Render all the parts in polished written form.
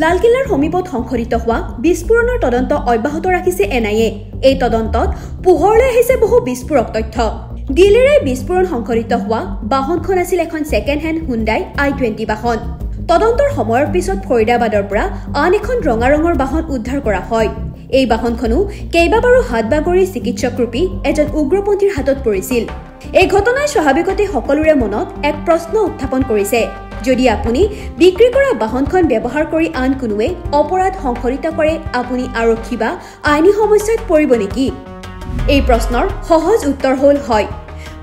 লালকিল্লাৰ সমীপত সংঘটিত হোৱা বিস্ফোৰণৰ তদন্ত অব্যাহত ৰাখিছে NIA। এই তদন্তত পোহৰলৈ আহিছে বহু বিস্ফোৰক তথ্য। দিল্লীৰে বিস্ফোৰণ সংঘটিত হোৱা বাহনখন আছিল এখন ছেকেণ্ড হেণ্ড হুণ্ডাই i20 বাহন। তদন্তৰ সময়ৰ পিছত ফৰিদাবাদৰ পৰা আন এখন ৰঙা ৰঙৰ বাহন উদ্ধাৰ কৰা হয়। এই বাহনখনো কেইবাবাৰো হাত বাগৰি চিকিৎসকৰূপী এজন উগ্ৰপন্থীৰ হাতত পৰিছিল। এই ঘটনাই স্বাভাৱিকতে সকলোৰে মনত এক প্ৰশ্ন উত্থাপন কৰিছে। যদি আপুনি বিক্ৰী কৰা বাহনখন ব্যৱহাৰ কৰি আন কোনোৱে অপৰাধ সংঘটিত কৰে, আপুনি আৰক্ষী বা আইনী সমস্যাত পৰিব নেকি? এই প্ৰশ্নৰ সহজ উত্তৰ হ'ল হয়।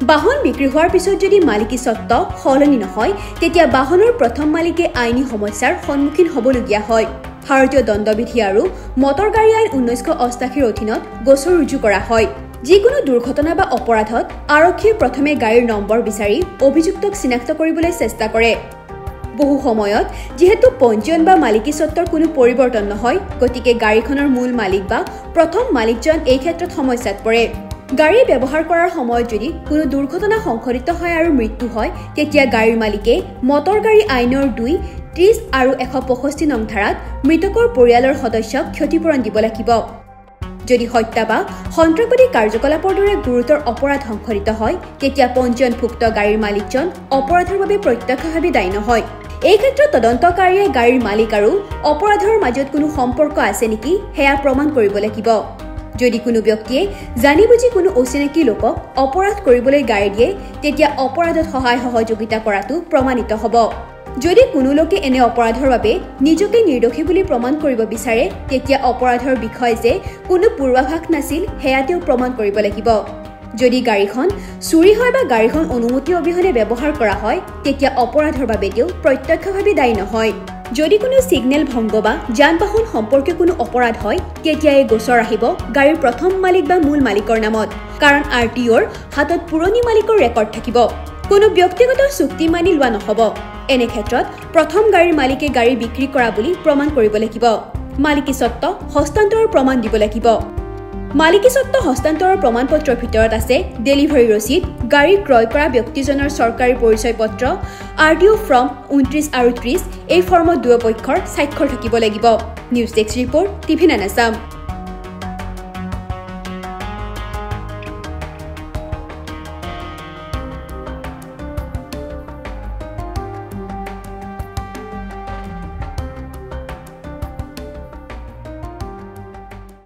বাহন বিক্ৰী হোৱাৰ পিছত যদি মালিকী স্বত্ব সলনি নহয়, তেতিয়া বাহনৰ প্ৰথম মালিকে আইনী সমস্যাৰ সন্মুখীন হ'বলগীয়া হয়। ভাৰতীয় দণ্ডবিধি আৰু মটৰ গাড়ী আইন 1988ৰ অধীনত গোচৰ ৰুজু কৰা হয়। যিকোনো দুৰ্ঘটনা বা অপৰাধত আৰক্ষীয়ে প্ৰথমে গাড়ীৰ নম্বৰ বিচাৰি অভিযুক্তক চিনাক্ত কৰিবলৈ চেষ্টা কৰে। বহু সময়ত যিহেতু পঞ্জীয়ন বা মালিকী স্বত্বৰ কোনো পৰিৱৰ্তন নহয়, গতিকে গাড়ীখনৰ মূল মালিক বা প্ৰথম মালিকজন এই ক্ষেত্ৰত সমস্যাত পৰে। গাড়ী ব্যৱহাৰ কৰাৰ সময়ত যদি কোনো দুৰ্ঘটনা সংঘটিত হয় আৰু মৃত্যু হয়, তেতিয়া গাড়ীৰ মালিকে মটৰ গাড়ী আইনৰ 2, 30 আৰু 165 নং ধাৰাত মৃতকৰ পৰিয়ালৰ সদস্যক ক্ষতিপূৰণ দিব লাগিব। যদি হত্যা বা সন্ত্ৰাসবাদী কাৰ্যকলাপৰ দৰে গুৰুতৰ অপৰাধ সংঘটিত হয়, তেতিয়া পঞ্জীয়নভুক্ত গাড়ীৰ মালিকজন অপৰাধৰ বাবে প্ৰত্যক্ষভাৱে দায়ী নহয়। এই ক্ষেত্ৰত তদন্তকাৰীয়ে গাড়ীৰ মালিক আৰু অপৰাধৰ মাজত কোনো সম্পৰ্ক আছে নেকি সেয়া প্ৰমাণ কৰিব লাগিব। যদি কোনো ব্যক্তিয়ে জানি বুজি কোনো অচিনাকি লোকক অপৰাধ কৰিবলৈ গাড়ী দিয়ে, তেতিয়া অপৰাধত সহায় সহযোগিতা কৰাটো প্ৰমাণিত হ'ব। যদি কোনো লোকে এনে অপৰাধৰ বাবে নিজকে নিৰ্দোষী বুলি প্ৰমাণ কৰিব বিচাৰে, তেতিয়া অপৰাধৰ বিষয়ে যে কোনো পূৰ্বাভাস নাছিল সেয়া তেওঁ প্ৰমাণ কৰিব লাগিব। যদি গাড়ীখন চুৰি হয় বা গাড়ীখন অনুমতি অবিহনে ব্যৱহাৰ কৰা হয়, তেতিয়া অপৰাধৰ বাবে তেওঁ প্ৰত্যক্ষভাৱে দায়ী নহয়। যদি কোনো ছিগনেল ভংগ বা যান বাহন সম্পৰ্কীয় কোনো অপৰাধ হয়, তেতিয়া এই গোচৰ আহিব গাড়ীৰ প্ৰথম মালিক বা মূল মালিকৰ নামত, কাৰণ RTOৰ হাতত পুৰণি মালিকৰ ৰেকৰ্ড থাকিব। কোনো ব্যক্তিগত চুক্তি মানি লোৱা নহ'ব। এনে ক্ষেত্ৰত প্ৰথম গাড়ীৰ মালিকে গাড়ী বিক্ৰী কৰা বুলি প্ৰমাণ কৰিব লাগিব। মালিকী স্বত্ব হস্তান্তৰৰ প্ৰমাণ দিব লাগিব। মালিকী স্বত্ব হস্তান্তৰৰ প্ৰমাণ পত্ৰৰ ভিতৰত আছে ডেলিভাৰী ৰচিদ, গাড়ী ক্ৰয় কৰা ব্যক্তিজনৰ চৰকাৰী পৰিচয় পত্ৰ, RTO form 29 আৰু 30। এই ফৰ্মত দুয়োপক্ষৰ স্বাক্ষৰ থাকিব লাগিব। News desk report, TV nine Assam.